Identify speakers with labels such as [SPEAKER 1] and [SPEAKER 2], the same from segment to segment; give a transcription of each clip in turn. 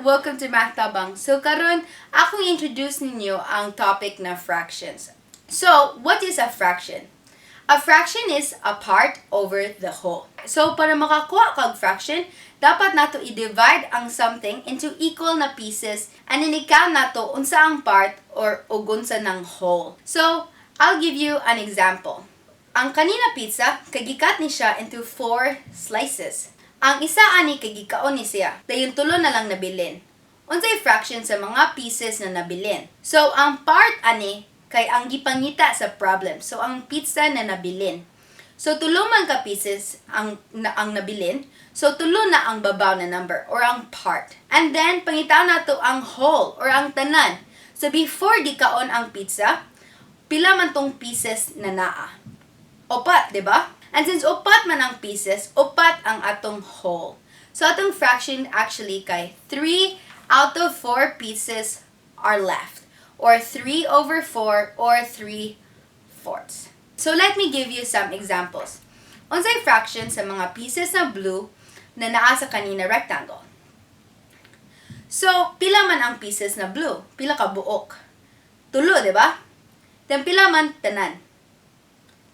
[SPEAKER 1] Welcome to Math Tabang. So karon akong introduce ninyo ang topic na fractions. So, what is a fraction? A fraction is a part over the whole. So, para makakuha kag fraction, dapat nato i-divide ang something into equal na pieces and then i-count nato unsa ang part or ug unsa ng whole. So, I'll give you an example. Ang kanina pizza, kay gi-cut ni siya into four slices. Ang isa ani kay gikaon ni siya, dayon tulo na lang nabilin. Unsay fraction sa mga pieces na nabilin? So, ang part ani kay ang gipangita sa problem. So, ang pizza na nabilin. So, tulo man ka pieces ang nabilin. So, tulo na ang babaw na number or ang part. And then, pangitaon nato ang whole or ang tanan. So, before gikaon ang pizza, pila man tong pieces na naa? Upat, di ba? And since upat man ang pieces, upat ang atong whole. So, atong fraction actually kay 3 out of 4 pieces are left. Or 3 over 4 or 3 fourths. So, let me give you some examples. Unsay fraction sa mga pieces na blue na naa sa kanina rectangle? So, pila man ang pieces na blue? Pila ka buok? Tulo, di ba? Then, pila man tanan?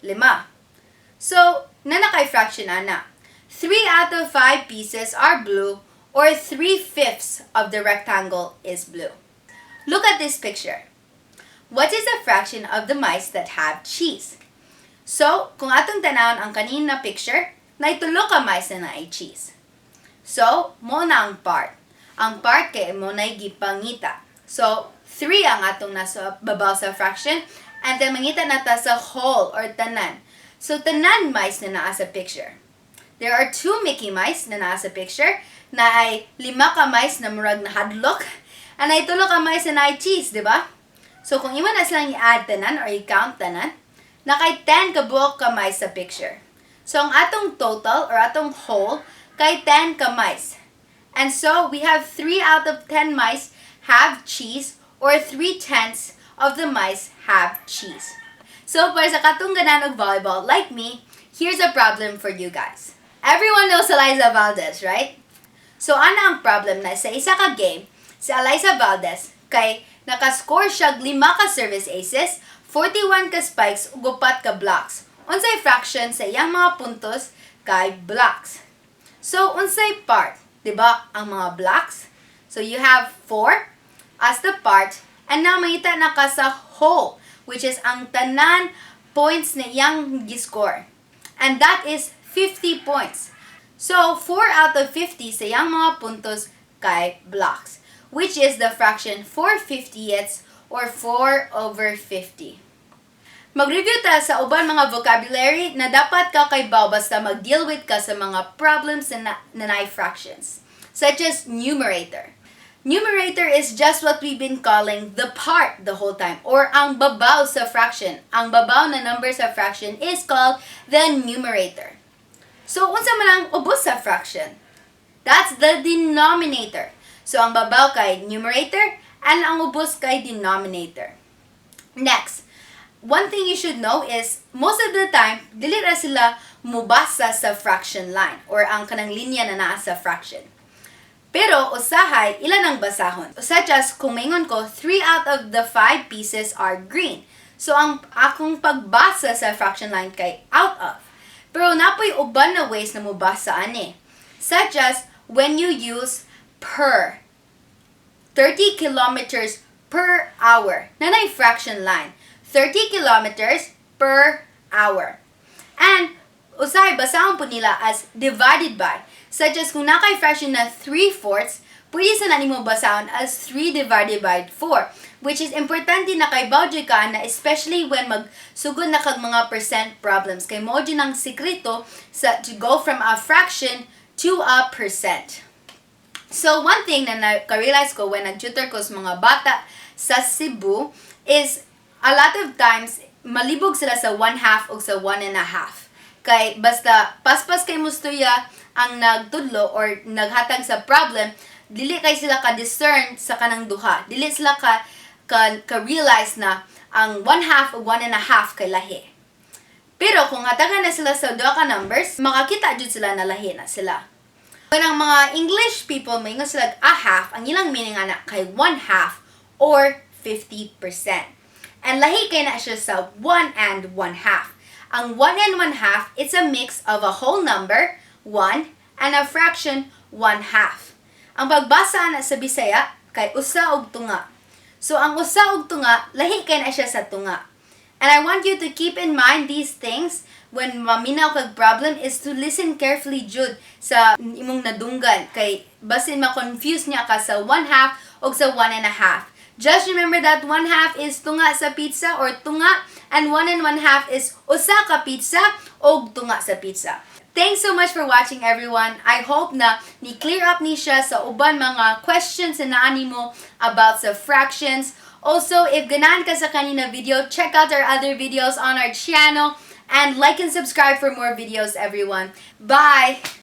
[SPEAKER 1] Lima. So, naa na kay fraction ana. 3 out of 5 pieces are blue or 3 fifths of the rectangle is blue. Look at this picture. What is the fraction of the mice that have cheese? So, kung atong tanawon ang kanina picture, naay tulo ka mice na naay cheese. So, mao na ang part. Ang part kay mao na gipangita. So, 3 ang atong nasa babaw sa fraction and then mangita na ta sa whole or tanan. So, tanan mice na naa sa picture. There are two Mickey Mice na naa sa picture, naay lima ka mice na murag nahadlok, and naay tulo ka mice na naay cheese, di ba? So kung imo na silang i-add tanan or i-count tanan, naa kay 10 ka buok ka mice sa picture. So ang atong total or atong whole kay 10 ka mice. And so we have 3 out of 10 mice have cheese or 3 tenths of the mice have cheese. So para sa katong ganahan og volleyball like me, here's a problem for you guys. Everyone knows Alyssa Valdez, right? So ana ang problem na sa isa ka game, si Alyssa Valdez kay nakascore siya lima ka service aces, 41 ka spikes ug upat ka blocks. Unsay fraction sa iyang mga puntos kay blocks? So unsay part, 'di ba? Ang mga blocks. So you have 4 as the part and now mangita na ka sa whole, which is ang tanan points na iyang gi-score. And that is 50 points. So 4 out of 50 sa iyang mga puntos kay blocks, which is the fraction 4 50ths or 4 over 50. Mag-review ta sa uban mga vocabulary na dapat ka kaybaw basta mag-deal with ka sa mga problems na naay fractions, such as numerator. Numerator is just what we've been calling the part the whole time, or ang babaw sa fraction. Ang babaw na number sa fraction is called the numerator. So, unsa man ang ubos sa fraction? That's the denominator. So, ang babaw kay numerator and ang ubos kay denominator. Next, one thing you should know is most of the time, dili ra sila mubasa sa fraction line or ang kanang linya na naa sa fraction. Pero usahay ilan ang basahon. Such as kung maingon ko, 3 out of the 5 pieces are green. So ang akong pagbasa sa fraction line kay out of. Pero naa poy uban na ways na mobasa ani. Such as when you use per. 30 kilometers per hour. Naa nay fraction line. 30 kilometers per hour. And usahay basahon pod nila as divided by. Such as kung naa kay fraction na 3 fourths, pwede sa na nimo basahon as 3 divided by 4. Which is importante na kaybaw jud ka na, especially when magsugod na kag mga percent problems. Kay mao jud ang sikreto sa to go from a fraction to a percent. So, one thing na naka-realize ko when nag-tutor ko sa mga bata sa Cebu is a lot of times malibog sila sa one half o sa one and a half. Kay basta paspas kay mustuya ang nagtudlo or naghatag sa problem, dili kay sila ka-discern sa kanang duha. Dili sila ka realize na ang one half o one and a half kay lahi. Pero kung hatagan na sila sa duha ka numbers, makakita jud sila na lahi na sila. When ang mga English people moingon sila "a half," ang ilang meaning ana kay one half or 50%. And lahi kay na siya sa 1 and 1 half. Ang 1 and 1 half, it's a mix of a whole number, 1, and a fraction, 1 half. Ang pagbasa ana sa Bisaya, kay usa og tunga. So, ang usa og tunga, lahi kay na siya sa tunga. And I want you to keep in mind these things when maminaw kag problem is to listen carefully jud sa imong nadunggan kay basin ma-confuse niya ka sa one half o sa one and a half. Just remember that one half is tunga sa pizza or tunga and one and one half is usa ka pizza o tunga sa pizza. Thanks so much for watching, everyone. I hope na ni clear up ni siya sa uban mga questions na naa nimo about sa fractions. Also, if ganahan ka sa kani nga video, check out our other videos on our channel and like and subscribe for more videos, everyone. Bye!